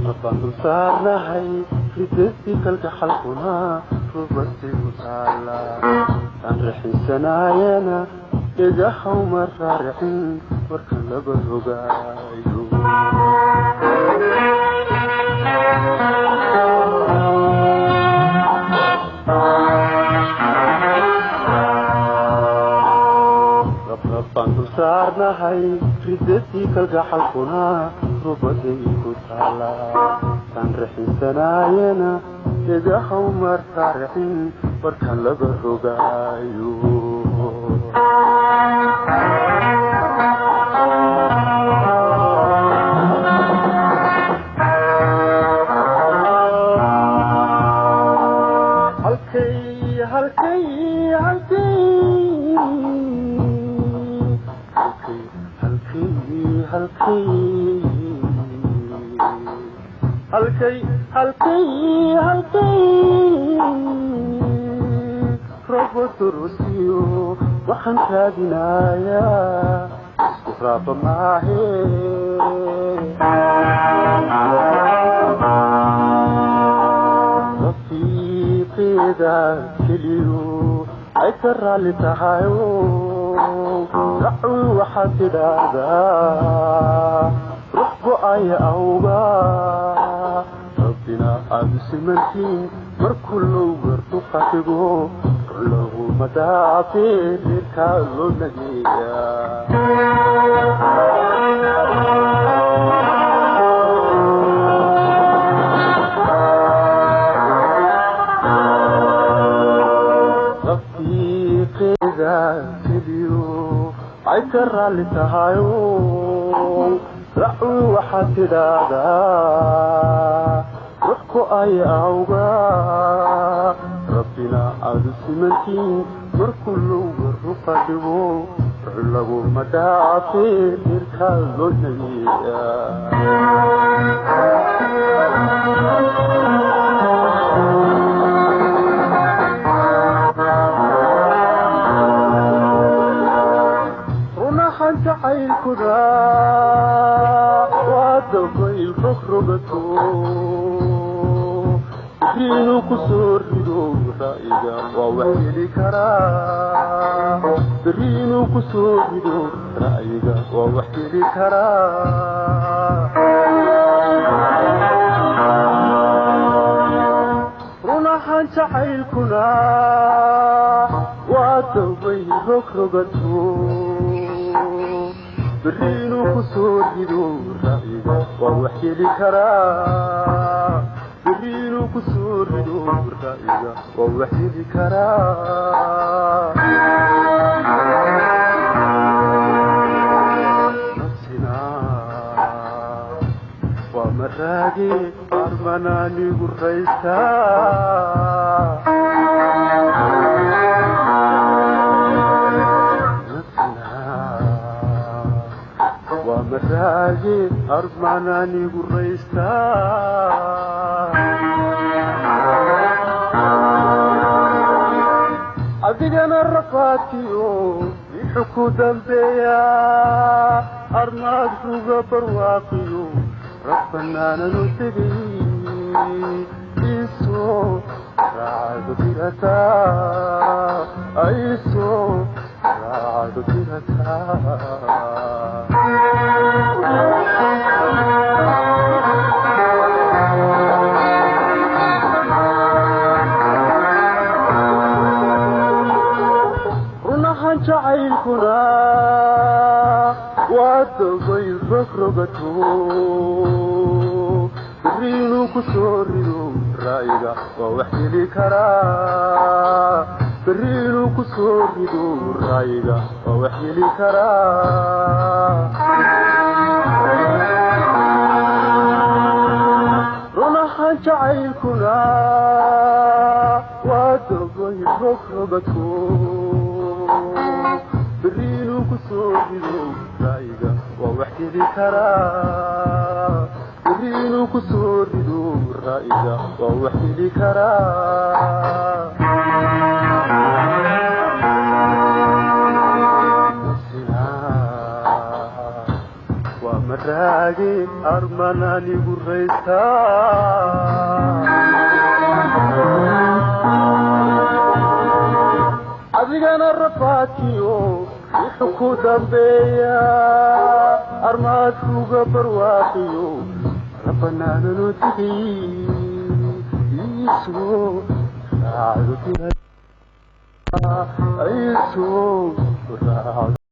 Rabbaan dul saarnahay ridadii kalgacalkuna rubadii ku taala aan raxinsanaayana dhagaxow ma raaricin warkan laba rogaayo. Rabbaan dul saarnahay ridadii kalgacalkuna rubadii ku taala aan raxinsanaayana dhagaxow ma raaricin warkan laba rogaayo. Halkay halkay halkay halkay halkay halkay halkay halkay roboturusiyo waxaan raadinayaa isku raaba maahe. Rafiiqeeda keliyo ay ka raalli tahayo racwi waxaad tidhaahdaa ruux go'aya awga rabbina aad u simantiin markuu loo garto qatigo laguma dhaafee reerkaa loo nageeyaa. Rafiiqeeda keliyo ay ka raalli tahayo racwi waxaad tidhaahdaa ruux go'aya awga rabbina aad u simantiin markuu lowga ruqa dhigo laguma dhaafee reerkaa loo nageeyaa. Runahan jacaylkuna waa dabayl rogrogato inuu ku soo rido ra'yiga waa wax heli karaa. Beri inuu ku soo rido ra'yiga waa wax heli karaa. Runahan jacaylkuna waa dabayl rogrogato beri inuu ku soo rido ra'yiga waa wax heli karaa. Beri inuu ku soo rido ra'yiga waa wax heli karaa. Nafsina waa maraage armanaanigu raysaa. Nafsina waa maraage armanaanigu raystaa. Adigana rafaadkiyo wixuu ku dambeeyaa armaad ruga barwaaqiyo rabbanaananu tegay isoo raacdo tirataa aisoo raacdo tirataa. Runahan jacaylkuna waa dabayl rogrogato beri inuu ku soo rido ra'yiga waa wax heli karaa. Beri inuu ku soo rido ra'yiga waa wax heli karaa. Runahan jacaylkuna waa dabayl rogrogato beri inuu ku soo rido ra'yiga waa wax heli karaa. Beri inuu ku soo rido ra'yiga waa wax heli karaa. Nafsina waa maraage Raage arman anigu raystaa, adigana rafaadkiyo wuxuu ku dambeeya armaadkuga barwaaqiyo rabanaanano digay iso raacdo, iso raacdo.